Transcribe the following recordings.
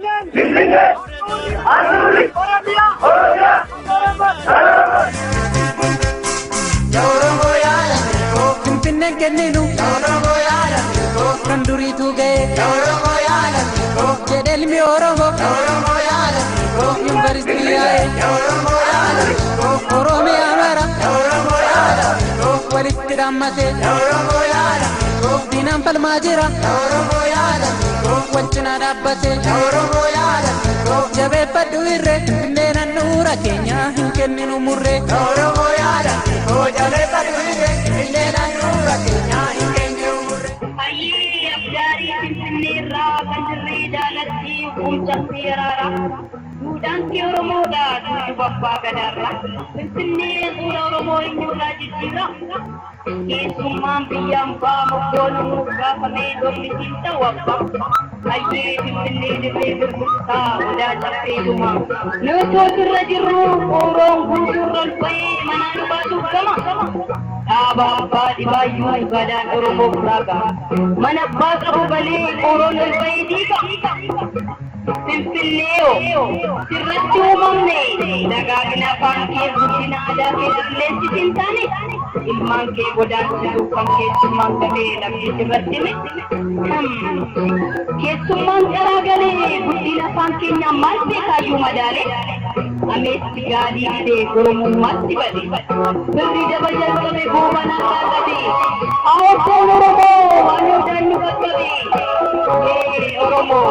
Finfinnee! Handhuurri! Oromiyaa! Finfinneen kenninu kan duriitu ga'e jedhe ilmi Oromoo yuunivarsiitii yaa'e Oromiyaa mara walitti dhaammate diinaan falmaa jira wal cinaa dhaabbate jabeeffadhu irree Finfinneen handhuura keenya hin kenninu murree. Hayyee abjaarii Finfinnee irraa kan dirree jaalatti huccatti araara. Duudhaan kee Oromoodha duuba abbaa gadaarra. Finfinnee fuula Oromoo eenyurraa jijjiira. Keessummaan biyyaan baa moggoon gaafamee dormisiin ta'u abbaa. Hayyee Finfinnee dirree gurgurtaa odaa caffee dhuma. Nuti irra jirru qooroon guutuurra ol ba'ee manaa nu baasuuf gama. Dhaaba abbaa dhibaayyuu gadaan Oromoo furaaga. Mana abbaa qabu galee qooroon ol ba'ee diiga. Finfinneeyo sirratti uumamne dagaagina afaan kee guddina aadaa kee qilleensi siin taane ilmaan kee godaansisu kan keessummaan galee lafti sirratti hime. Keessummaan caraa galee guddina afaan keenyaa maal beekaayyuu madaalee ameessi gaalii didee goromummaatti bade. Birri daba jalqabe goobanaa kaaqabe. Hawaasni Oromoo waan odaan nu qaqqabe. Ee Oromoo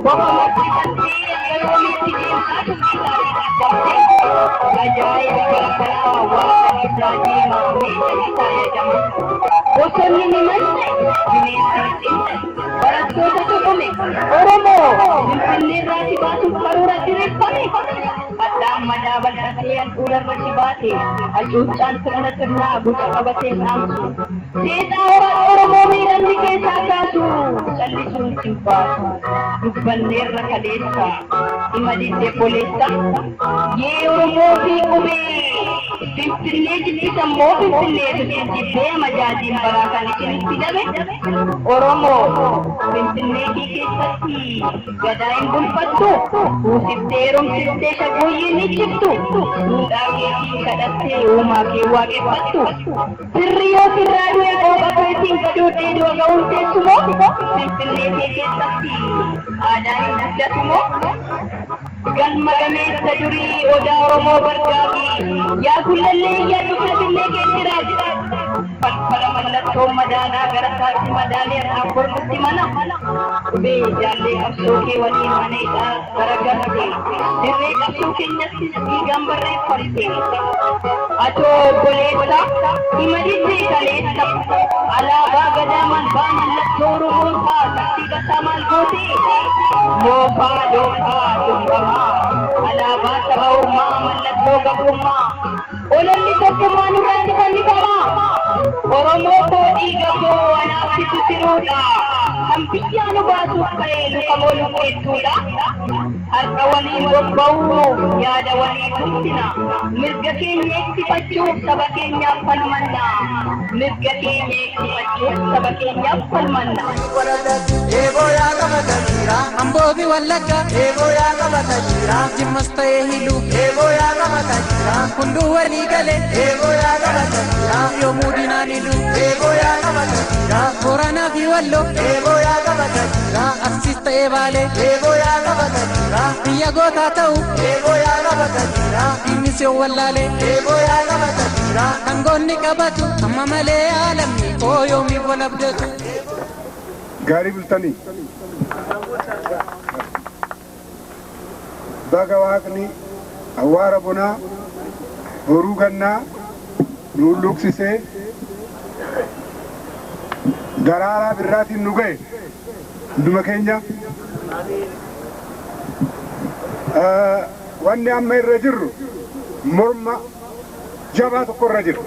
bofa marsifattee yeroomitti deemtaa dubbisaa fi qaqqabdee ajaa'iba balbalaa waaqa isaa deemaa meeshaa isaa jedhama. Bosonni ni malte bineensi ni cinte barattoota tuqume Oromoo Finfinnee irraa si baasuuf karoora diriirfame. Addaan madaa bal'atee handhuura irra si baate hacuuccaan sirna sirnaa guca qabatee dhaamsu. Seexaa horaa Oromoo miidhamni keessaa kaasu callisuun sin baasu. Dubbanneerra kaleessa hima diddee boleessa. Yee Oromoo fi qubee Finfinnee jibbisan moo Finfinneetu isin jibbee amajaajiin baraa kan isinitti dabe. Oromoo Finfinnee kee keessatti gadaa hin bulfattu. Kuusiftee heerumsiftee shaggooyyee ni cibtu. Duudhaa keetiin kadhattee uumaa kee waaqeffattu. Sirri yoo sirraa du'e qooqa keetiin gadoodhee du'a ga'uun teessumoo Finfinnee kee keessatti aadaan hin guddatumoo. Galma gameessa durii odaa Oromoo bargaagi yaa gullallee iyyaadhu Finfinnee keetti raagi. Falfala mallattoo madaalaa gara isaatti madaalee har'aaf bornutti mana. Qubee jaallee qabsoo kee waliin mana hidhaa garagalte. Dirree qabsoo keenyattis dhiigaan barreeffamte. Atoo obboleessa hima diddee kaleessa. Alaabaa gadaa maal baa mallattoo Oromootaa tartiiba isaa maal goote? Moofaa doofaa cubbamaa alaabaa saba ormaa mallattoo gabrummaa. Ololli tokkummaa nurratti fannifama. Oromoo koo dhiiga koo anaaf situ siruudha. Kan biyyaa nu baasuuf ka'ee luka mooluu keettuudha. Har'a waliin bobba'uu yaada walii tumsina. Mirga keenya eegsifachuuf saba keenyaaf falmanna. Mirga keenya eegsifachuuf saba keenyaaf falmanna. Amboo fi Wallagga Jimmas ta'ee Hiluu hunduu walii galee yoomuu diinaan hidhuu Booranaa fi Walloo Arsiis ta'ee Baalee biyya gootaa ta'u diinnis yoo wallaalee kan goonni qabatu amma malee aalamni koo yoomiif wal abdatu. Gaarii bultanii. Baga waaqni awwaara bonaa boruu gannaa nu luqsisee daraaraa birraatiin nu ga'e hunduma keenya. Wanni amma irra jirru morma jabaa tokko irra jirra.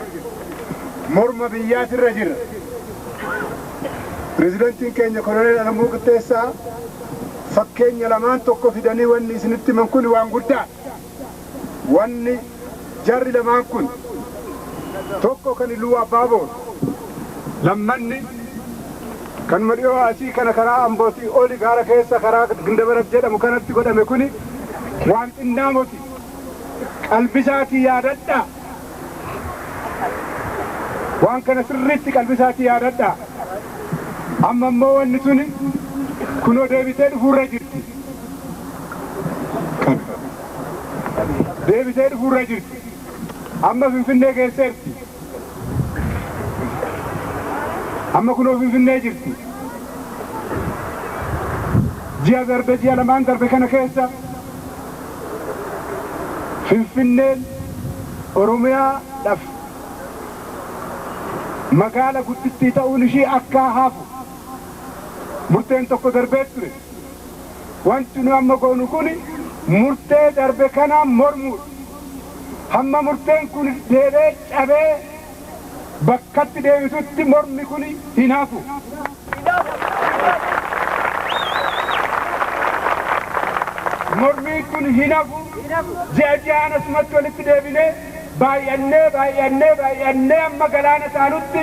Morma biyyaati irra jirra. Pireezidantiin keenya Koloneel Alamuu Qixxeessaa fakkeenya lamaan tokko fidanii wanni isinitti himan kun waan guddaa. Wanni jarri lamaan kun tokko kan Iluu Abbaaboor lammanni Kanuma dhiyoo asii kana karaa Ambootii oli gaara keessa karaa Gindabarat jedhamu kanatti godhame kuni waan xinnaa moti. Qalbisaatii yaadadhaa. Waan kana sirriitti qalbisaatii yaadadhaa. Amma immoo wanni suni kunoo deebitee dhufuurra jirti. Deebitee dhufuurra jirti. Amma Finfinnee geesseerti. Amma kunoo Finfinnee jirti. Ji'a darbe ji'a lamaan darbe kana keessa Finfinneen Oromiyaadhaaf magaala guddittii ta'uun ishii akka hafu murteen tokko darbee ture. Wanti nu amma goonu kun murtee darbe kana mormuudha. Hamma murteen kun deebee cabee bakkatti deebisutti mormi kun hin hafu. Mormiin kun hin hafu. Ji'a ji'aan asumatti walitti deebinee baay'annee baay'annee baay'annee amma galaana taanutti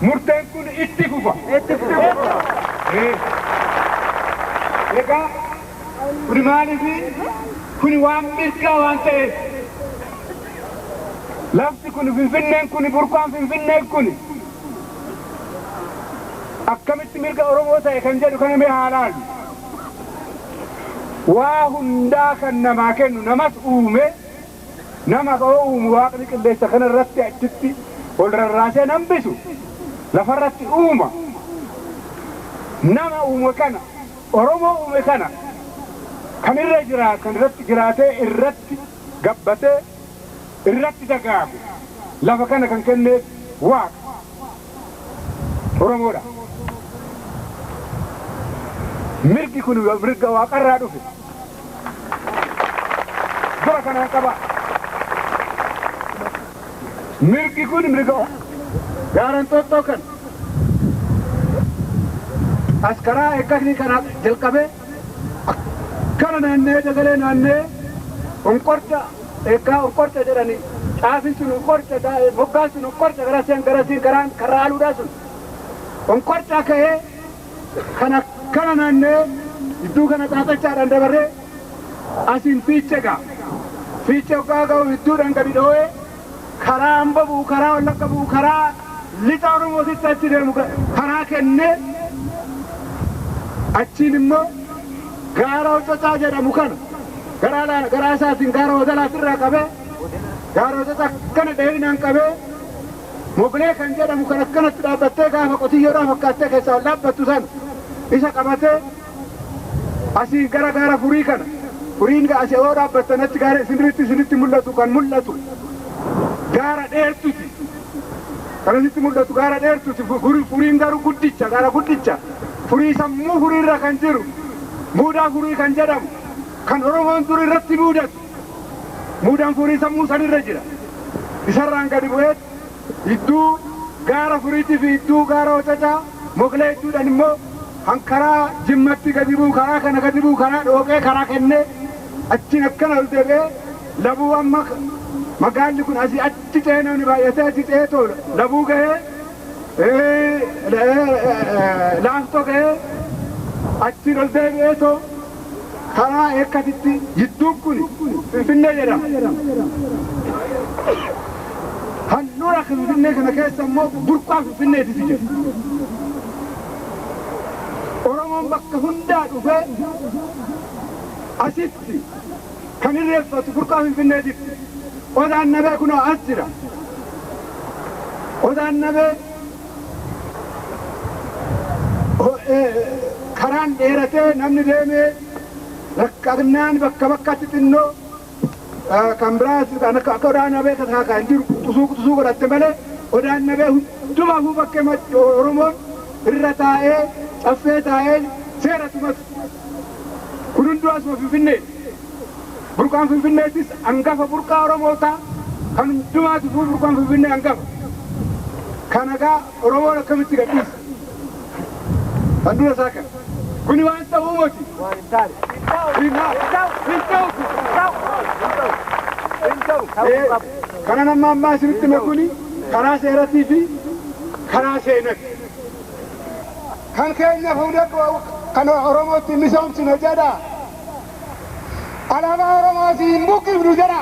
murteen kun itti fufa. Egaa kuni maaliifi kuni waan mirgaa waan ta'eef lafti kun Finfinneen kun burqaan Finfinneen kun akkamitti mirga Oromoo ta'e kan jedhu kana mee haa laallu. Waa hundaa kan namaa kennu namas uume nama oo uumu waaqni qilleensa kana irratti achitti ol rarraasee nambisu lafarratti uuma. Nama uume kana Oromoo uume kana kan irra jira kan irratti jiraatee irratti gabbatee irratti dagaagu lafa kana kan kenneef waaqa Oromoodha. Mirgi kun mirga waaqarraa dhufe. Dura kanaan qaba. Mirgi kun mirga gaara Inxooxxoo kan as karaa eeggakni kana jalqabee akkana naanna'ee dagalee naanna'ee onqorca eeggaa onqorca jedhani caafin sun onqorca moggaan sun onqorca garasiin garasiin karaan karaa aluudhaa sun onqorca ka'ee kan akkana naanna'ee gidduu kana xaaxachaadhaan dabarree asiin fiiche ga'a. Fiiche hoggaa ga'u gidduudhaan gadi dhoo'ee karaa Amba bu'u, karaa Wallagga bu'u, karaa lixa Oromootitti achi deemu karaa kennee achiin immoo gaara Hococaa jedhamu kana garaa garaa isaatiin gaara Wadalaatirraa qabee gaara Hococaa kana dheerinaan qabee Moglee kan jedhamu kan akkanatti dhaabbattee gaafa qotiyyoodhaa fakkaattee keessaa ol dhaabbattu san isa qabatee asii gara gaara furii kana furiin asii yoo dhaabbattan achi gaara isinirratti isinitti mul'atu kan mul'atu gaara dheertuti. Kan asitti mul'atu gaara dheertuti furiin garuu guddicha gaara guddicha furii sammuu furiirra kan jiru muudaa furii kan jedhamu kan Oromoon dur irratti muudatu muudaan furii sammuu sanirra jira. Isarraan gadi bu'ee iddoo gaara furiitii fi iddoo gaara hocacaa moglee idduudhaan immoo kan karaa jimmatti gadi bu'u karaa kana gadi bu'u karaa dhooqee karaa kennee achiin akkana ol deebi'ee labuu amma magaalli kun asii achi ce'ee namni baay'atee achi ce'ee tola labuu gahee laaftoo gahee achiin ol deebi'ee too karaa eekkatitti jidduun kun Finfinnee jedhama. Handhuura Finfinnee kana keessa immoo burqaa Finfinneetitu jira. Oromoon bakka hundaa dhufee asitti kan irreeffatu burqaa Finfinneetitti. Odaan nabee kunoo as jira. Odaan nabee karaan dheeratee namni deemee rakkannaan bakka bakkatti xinnoo kan biraas kan akka odaan nabee kan hin jiru quxusuu quxusuu godhatte malee odaan nabee hundumaafuu bakkee Oromoon irra taa'ee caffee taa'ee seera tumatu. Kun hunduu asuma Finfinnee. Burqaan Finfinneetis hangafa burqaa Oromootaa kan hundumaatiifuu burqaan Finfinnee hangafa. Kana egaa Oromoon akkamitti gadhiisa? Handhuura isaa kana. Kuni waan ta'uu miti. Hin ta'u. Kana nama ammaa isinitti hime kuni karaa seeratii fi karaa seenati. Kan keenya fuudhee kan Oromootti misoomsine jedha. Alaabaa Oromoo siin buqqifnu jedha.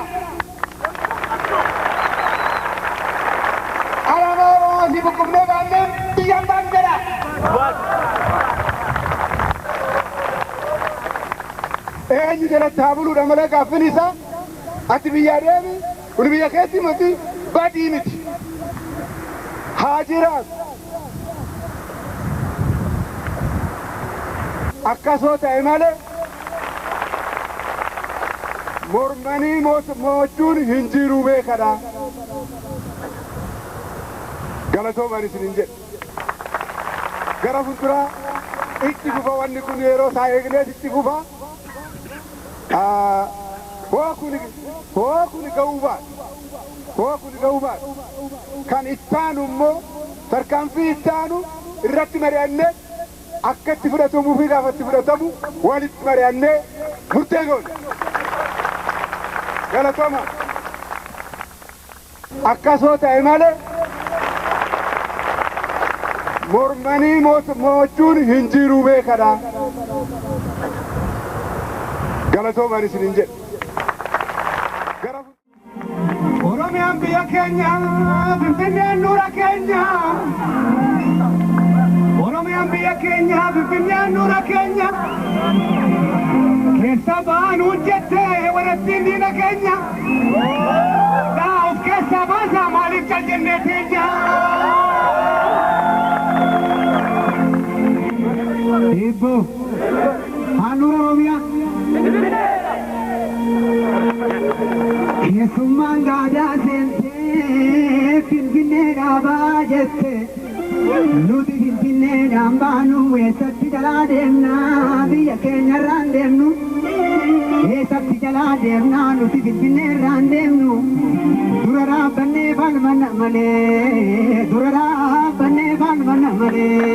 Alaabaa Oromoo siin buqqifnee baannee biyyaan baan jedha. Eenyu jalatti haa buluudha malee gaaffin isaa ati biyyaa deemi kun biyya keetti miti badii miti. Haa jiraatu. Akkasoo ta'e malee mormanii mo'achuun hin jiru beekadha. Galatoomaan isin hin jedhe. Gara fuulduraa itti fufa wanni kun yeroo isaa eegnees itti fufa. Hoo kun ga'uu baate. Hoo kun ga'uu baate. Kan ittaanu immoo tarkaanfii ittaanu irratti mari'annee akka itti fudhatamuu fi gaafa itti fudhatamu walitti mari'annee murtee goone. Galatooma. Akkasoo ta'e malee mormanii mo'achuun hin jiru beekadha. Galatoomaan isin hin jedhe. Oromiyaan biyya keenya, Finfinneen nuura keenya. Oromiyaan biyya keenya, Finfinneen nuura keenya. Keessa baanuu jettee warattiin diina keenya. Daa of keessaa baasaa maaliif cal jennee teenya? Eebbo handhuura Oromiyaa. Keessummaan gaadaa seentee Finfinnee dhaabaa jette. Nuti Finfinneedhaan baanu eessatti jalaa deemna biyya keenyarraan deemnu. Eessatti jalaa deemna nuti Finfinneerraan deemnu. Dura dhaabbannee falmanna malee dura dhaabbannee falmanna malee.